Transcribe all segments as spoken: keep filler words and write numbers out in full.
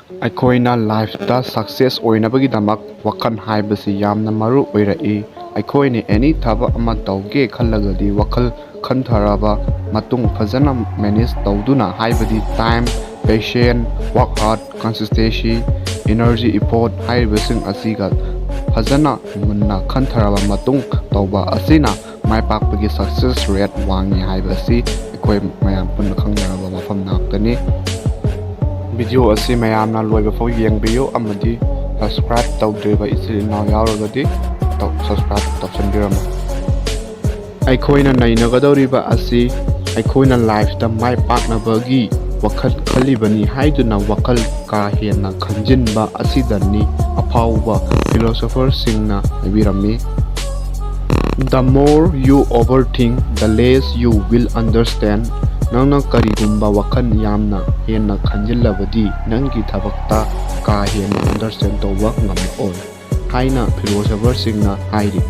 ꯑꯩꯈꯣꯏꯅ ꯂꯥꯏꯐꯇ ꯁꯛꯁꯦꯁ ꯑꯣꯏꯅꯕꯒꯤꯗꯃꯛ ꯋꯥꯈꯜ ꯍꯥꯏꯕꯁꯤ ꯌꯥꯝꯅ ꯃꯔꯨ ꯑꯣꯏꯔꯛꯏ꯫ ꯑꯩꯈꯣꯏꯅ ꯑꯦꯅꯤ ꯊꯕꯛ ꯑꯃ ꯇꯧꯒꯦ ꯈꯜꯂꯒꯗꯤ ꯋꯥꯈꯜ ꯈꯟꯊꯔꯕ ꯃꯇꯨꯡ ꯐꯖꯅ ꯃꯦꯅꯦꯖ ꯇꯧꯗꯨꯅ, ꯍꯥꯏꯕꯗꯤ time, patience, work hard, consistency, energy, effort ꯍꯥꯏꯔꯤꯕꯁꯤꯡ ꯑꯁꯤꯒ ꯐꯖꯅ ꯃꯨꯟꯅ ꯈꯟꯊꯔꯕ ꯃꯇꯨꯡ ꯇꯧꯕ ꯑꯁꯤꯅ ꯃꯥꯏ ꯄꯥꯛꯄꯒꯤ ꯁꯛꯁꯦꯁ ꯔꯦꯠ ꯋꯥꯡꯉꯤ ꯍꯥꯏꯕ ꯑꯁꯤ ꯑꯩꯈꯣꯏ ꯃꯌꯥꯝ ꯄꯨꯟꯅ ꯈꯪꯅꯔꯕ ꯋꯥꯐꯝ ꯉꯥꯛꯇꯅꯤ꯫ ꯚꯤꯗꯤꯑꯣ ꯑꯁꯤ ꯃꯌꯥꯝꯅ ꯂꯣꯏꯕ ꯐꯥꯎ ꯌꯦꯡꯕꯤꯌꯨ ꯑꯃꯗꯤ ꯁꯕꯁꯀ꯭ꯔꯥꯏꯕ ꯇꯧꯗ꯭ꯔꯤꯕ ꯏꯆꯤꯜ ꯏꯅꯥꯎ ꯌꯥꯎꯔꯒꯗꯤ ꯇꯧ-, ꯁꯕꯁꯀ꯭ꯔꯥꯏꯕ ꯇꯧꯁꯟꯕꯤꯔꯝꯃꯨ꯫ ꯑꯩꯈꯣꯏꯅ ꯅꯩꯅꯒꯗꯧꯔꯤꯕ ꯑꯁꯤ ꯑꯩꯈꯣꯏꯅ ꯂꯥꯏꯐꯇ ꯃꯥꯏ ꯄꯥꯛꯅꯕꯒꯤ ꯋꯥꯈꯜ ꯈꯜꯂꯤꯕꯅꯤ ꯍꯥꯏꯗꯨꯅ ꯋꯥꯈꯜ ꯀꯥ ꯍꯦꯟꯅ ꯈꯟꯖꯤꯟꯕ ꯑꯁꯤꯗꯅꯤ꯫ ꯑꯐꯥꯎꯕ ꯐꯤꯂꯣꯁꯣꯐꯔꯁꯤꯡꯅ ꯍꯥꯏꯕꯤꯔꯝꯃꯤ, "The more you overthink, the less you will understand." ꯅꯪꯅ ꯀꯔꯤꯒꯨꯝꯕ ꯋꯥꯈꯜ ꯌꯥꯝꯅ ꯍꯦꯟꯅ ꯈꯟꯖꯤꯜꯂꯕꯗꯤ ꯅꯪꯒꯤ ꯊꯕꯛꯇ ꯀꯥ ꯍꯦꯟꯅ ꯑꯟꯗꯔꯁꯇꯦꯟ ꯇꯧꯕ ꯉꯝꯃꯛꯑꯣꯏ ꯍꯥꯏꯅ ꯐꯤꯂꯣꯁꯣꯐꯔꯁꯤꯡꯅ ꯍꯥꯏꯔꯤ꯫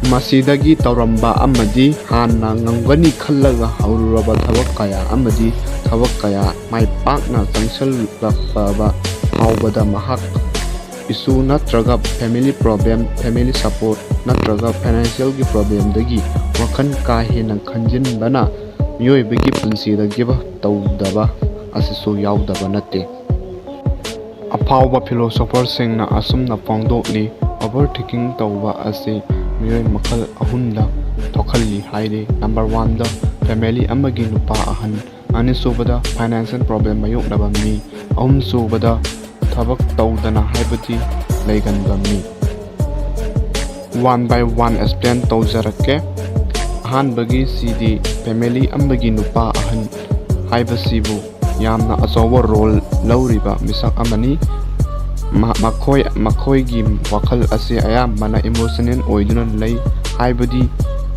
ꯃꯁꯤꯗꯒꯤ ꯇꯧꯔꯝꯕ ꯑꯃꯗꯤ ꯍꯥꯟꯅ ꯉꯝꯒꯅꯤ ꯈꯜꯂꯒ ꯍꯧꯔꯨꯔꯕ ꯊꯕꯛ ꯀꯌꯥ ꯑꯃꯗꯤ ꯊꯕꯛ ꯀꯌꯥ ꯃꯥꯏ ꯄꯥꯛꯅ ꯆꯪꯁꯤꯜꯂꯛꯄ ꯐꯥꯎꯕꯗ ꯃꯍꯥꯛ ꯏꯁꯨ ꯅꯠꯇ꯭ꯔꯒ ꯐꯦꯃꯤꯂꯤ ꯄ꯭ꯔꯣꯕ꯭ꯂꯦꯝ, ꯐꯦꯃꯤꯂꯤ ꯁꯄꯣꯔꯠ ꯅꯠꯇ꯭ꯔꯒ ꯐꯥꯏꯅꯥꯟꯁꯤꯌꯦꯜꯒꯤ ꯄ꯭ꯔꯣꯕ꯭ꯂꯦꯝꯗꯒꯤ ꯋꯥꯈꯜ ꯀꯥ ꯍꯦꯟꯅ ꯈꯟꯖꯤꯟꯕꯅ ꯃꯤꯑꯣꯏꯕꯒꯤ ꯄꯨꯟꯁꯤꯗ ꯒꯤꯚ ꯑꯞ ꯇꯧꯗꯕ ꯑꯁꯤꯁꯨ ꯌꯥꯎꯗꯕ ꯅꯠꯇꯦ꯫ ꯑꯐꯥꯎꯕ ꯐꯤꯂꯣꯁꯣꯐꯔꯁꯤꯡꯅ ꯑꯁꯨꯝꯅ ꯐꯣꯡꯗꯣꯛꯂꯤ, ꯑꯣꯚꯔ ꯊꯤꯡꯀꯤꯡ ꯇꯧꯕ ꯑꯁꯤ ꯃꯤꯑꯣꯏ ꯃꯈꯜ ꯑꯍꯨꯝꯗ ꯊꯣꯛꯍꯜꯂꯤ ꯍꯥꯏꯔꯤ꯫ ꯅꯝꯕꯔ ꯋꯥꯟꯗ ꯐꯦꯃꯤꯂꯤ ꯑꯃꯒꯤ ꯅꯨꯄꯥ ꯑꯍꯟ, ꯑꯅꯤꯁꯨꯕꯗ ꯐꯥꯏꯅꯥꯟꯁꯤꯌꯦꯜ ꯄ꯭ꯔꯣꯕ꯭ꯂꯦꯝ ꯃꯥꯌꯣꯛꯅꯕ ꯃꯤ, ꯑꯍꯨꯝꯁꯨꯕꯗ ꯊꯕꯛ ꯇꯧꯗꯅ ꯍꯥꯏꯕꯗꯤ ꯂꯩꯒꯟꯕ ꯃꯤ꯫ One by one explain ꯇꯧꯖꯔꯛꯀꯦ꯫ ꯑꯍꯥꯟꯕꯒꯤ ꯁꯤꯗꯤ ꯐꯦꯃꯤꯂꯤ ꯑꯃꯒꯤ ꯅꯨꯄꯥ ꯑꯍꯟ ꯍꯥꯏꯕꯁꯤꯕꯨ ꯌꯥꯝꯅ ꯑꯆꯧꯕ ꯔꯣꯜ ꯂꯧꯔꯤꯕ ꯃꯤꯁꯛ ꯑꯃꯅꯤ꯫ ꯃ-, ꯃꯈꯣꯏ, ꯃꯈꯣꯏꯒꯤ ꯋꯥꯈꯜ ꯑꯁꯤ ꯑꯌꯥꯝꯕꯅ ꯏꯃꯣꯁꯅꯦꯜ ꯑꯣꯏꯗꯨꯅ ꯂꯩ, ꯍꯥꯏꯕꯗꯤ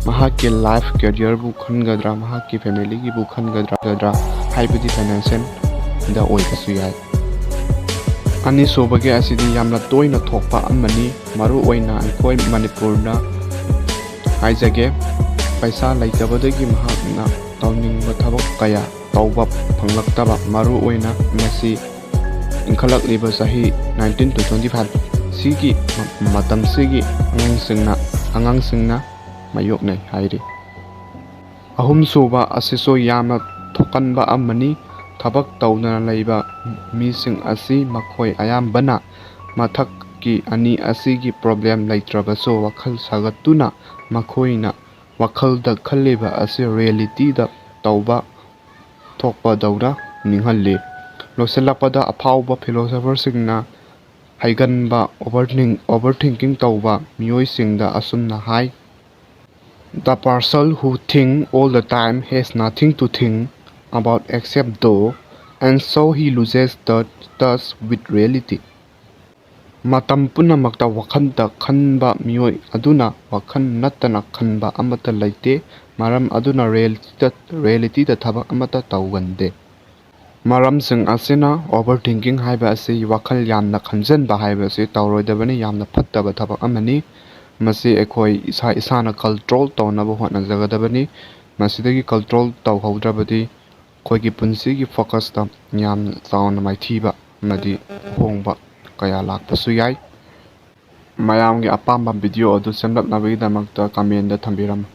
ꯃꯍꯥꯛꯀꯤ ꯂꯥꯏꯐ ꯀꯦꯔꯤꯌꯔꯕꯨ ꯈꯟꯒꯗ꯭ꯔꯥ, ꯃꯍꯥꯛꯀꯤ ꯐꯦꯃꯤꯂꯤꯒꯤꯕꯨ ꯈꯟꯒꯗ꯭ꯔꯥ, ꯈꯟꯒꯗ꯭ꯔꯥ ꯍꯥꯏꯕꯗꯤ ꯐꯥꯏꯅꯥꯟꯁꯤꯌꯦꯜꯗ ꯑꯣꯏꯕꯁꯨ ꯌꯥꯏ꯫ ꯑꯅꯤꯁꯨꯕꯒꯤ ꯑꯁꯤꯗꯤ ꯌꯥꯝꯅ ꯇꯣꯏꯅ ꯊꯣꯛꯄ ꯑꯃꯅꯤ, ꯃꯔꯨꯑꯣꯏꯅ ꯑꯩꯈꯣꯏ ꯃꯅꯤꯄꯨꯔꯗ ꯍꯥꯏꯖꯒꯦ꯫ ꯄꯩꯁꯥ ꯂꯩꯇꯕꯗꯒꯤ ꯃꯍꯥꯛꯅ ꯇꯧꯅꯤꯡꯕ ꯊꯕꯛ ꯀꯌꯥ ꯇꯧꯕ ꯐꯪꯂꯛꯇꯕ, ꯃꯔꯨꯑꯣꯏꯅ ꯃꯁꯤ ꯏꯟꯈꯠꯂꯛꯂꯤꯕ ꯆꯍꯤ nineteen to twenty five ꯁꯤꯒꯤ ꯃꯇꯝꯁꯤꯒꯤ ꯑꯉꯥꯡꯁꯤꯡꯅ ꯑꯉꯥꯡꯁꯤꯡꯅ ꯃꯥꯌꯣꯛꯅꯩ ꯍꯥꯏꯔꯤ꯫ ꯑꯍꯨꯝꯁꯨꯕ ꯑꯁꯤꯁꯨ ꯌꯥꯝꯅ ꯊꯣꯛꯀꯟꯕ ꯑꯃꯅꯤ꯫ ꯊꯕꯛ ꯇꯧꯗꯅ ꯂꯩꯕ ꯃꯤꯁꯤꯡ ꯑꯁꯤ ꯃꯈꯣꯏ ꯑꯌꯥꯝꯕꯅ ꯃꯊꯛꯀꯤ ꯑꯅꯤ ꯑꯁꯤꯒꯤ ꯄ꯭ꯔꯣꯕ꯭ꯂꯦꯝ ꯂꯩꯇ꯭ꯔꯕꯁꯨ ꯋꯥꯈꯜ ꯁꯥꯒꯠꯇꯨꯅ ꯃꯈꯣꯏꯅ ꯋꯥꯈꯜꯗ ꯈꯜꯂꯤꯕ ꯑꯁꯤ ꯔꯤꯌꯦꯂꯤꯇꯤꯗ ꯇꯧꯕ ꯊꯣꯛꯄꯗꯧꯅ ꯅꯤꯡꯍꯜꯂꯤ꯫ ꯂꯣꯏꯁꯤꯜꯂꯛꯄꯗ ꯑꯐꯥꯎꯕ ꯐꯤꯂꯣꯁꯣꯐꯔꯁꯤꯡꯅ ꯍꯩꯒꯟꯕ ꯑꯣꯚꯔ ꯊꯤꯡꯀꯤꯡ ꯇꯧꯕ ꯃꯤꯑꯣꯏꯁꯤꯡꯗ ꯑꯁꯨꯝꯅ ꯍꯥꯏ, The person who think all the time has nothing to think about except though, and so he loses the touch with reality. ꯃꯇꯝ ꯄꯨꯝꯅꯃꯛꯇ ꯋꯥꯈꯜꯗ ꯈꯟꯕ ꯃꯤꯑꯣꯏ ꯑꯗꯨꯅ ꯋꯥꯈꯜ ꯅꯠꯇꯅ ꯈꯟꯕ ꯑꯃꯠꯇ ꯂꯩꯇꯦ꯫ ꯃꯔꯝ ꯑꯗꯨꯅ ꯔꯤꯌꯦꯂꯤꯇꯤꯗ ꯊꯕꯛ ꯑꯃꯠꯇ ꯇꯧꯒꯟꯗꯦ꯫ ꯃꯔꯝꯁꯤꯡ ꯑꯁꯤꯅ ꯑꯣꯚꯔ ꯊꯤꯡꯀꯤꯡ ꯍꯥꯏꯕ ꯑꯁꯤ ꯋꯥꯈꯜ ꯌꯥꯝꯅ ꯈꯟꯖꯟꯕ ꯍꯥꯏꯕ ꯑꯁꯤ ꯇꯧꯔꯣꯏꯗꯕꯅꯤ꯫ ꯌꯥꯝꯅ ꯐꯠꯇꯕ ꯊꯕꯛ ꯑꯃꯅꯤ꯫ ꯃꯁꯤ ꯑꯩꯈꯣꯏ ꯏꯁꯥ ꯏꯁꯥꯅ ꯀꯟꯇ꯭ꯔꯣꯜ ꯇꯧꯅꯕ ꯍꯣꯠꯅꯖꯒꯗꯕꯅꯤ꯫ ꯃꯁꯤꯗꯒꯤ ꯀꯟꯇ꯭ꯔꯣꯜ ꯇꯧꯍꯧꯗ꯭ꯔꯕꯗꯤ ꯑꯩꯈꯣꯏꯒꯤ ꯄꯨꯟꯁꯤꯒꯤ ꯐꯣꯀꯁꯇ ꯌꯥꯝꯅ ꯆꯥꯎꯅ ꯃꯥꯏꯊꯤꯕ ꯑꯃꯗꯤ ꯑꯍꯣꯡꯕ ꯀꯌꯥ ꯂꯥꯛꯄꯁꯨ ꯌꯥꯏ꯫ ꯃꯌꯥꯝꯒꯤ ꯑꯄꯥꯝꯕ ꯚꯤꯗꯤꯑꯣ ꯑꯗꯨ ꯁꯦꯝꯂꯛꯅꯕꯒꯤꯗꯃꯛꯇ ꯀꯃꯦꯟꯗ ꯊꯝꯕꯤꯔꯝꯃꯨ꯫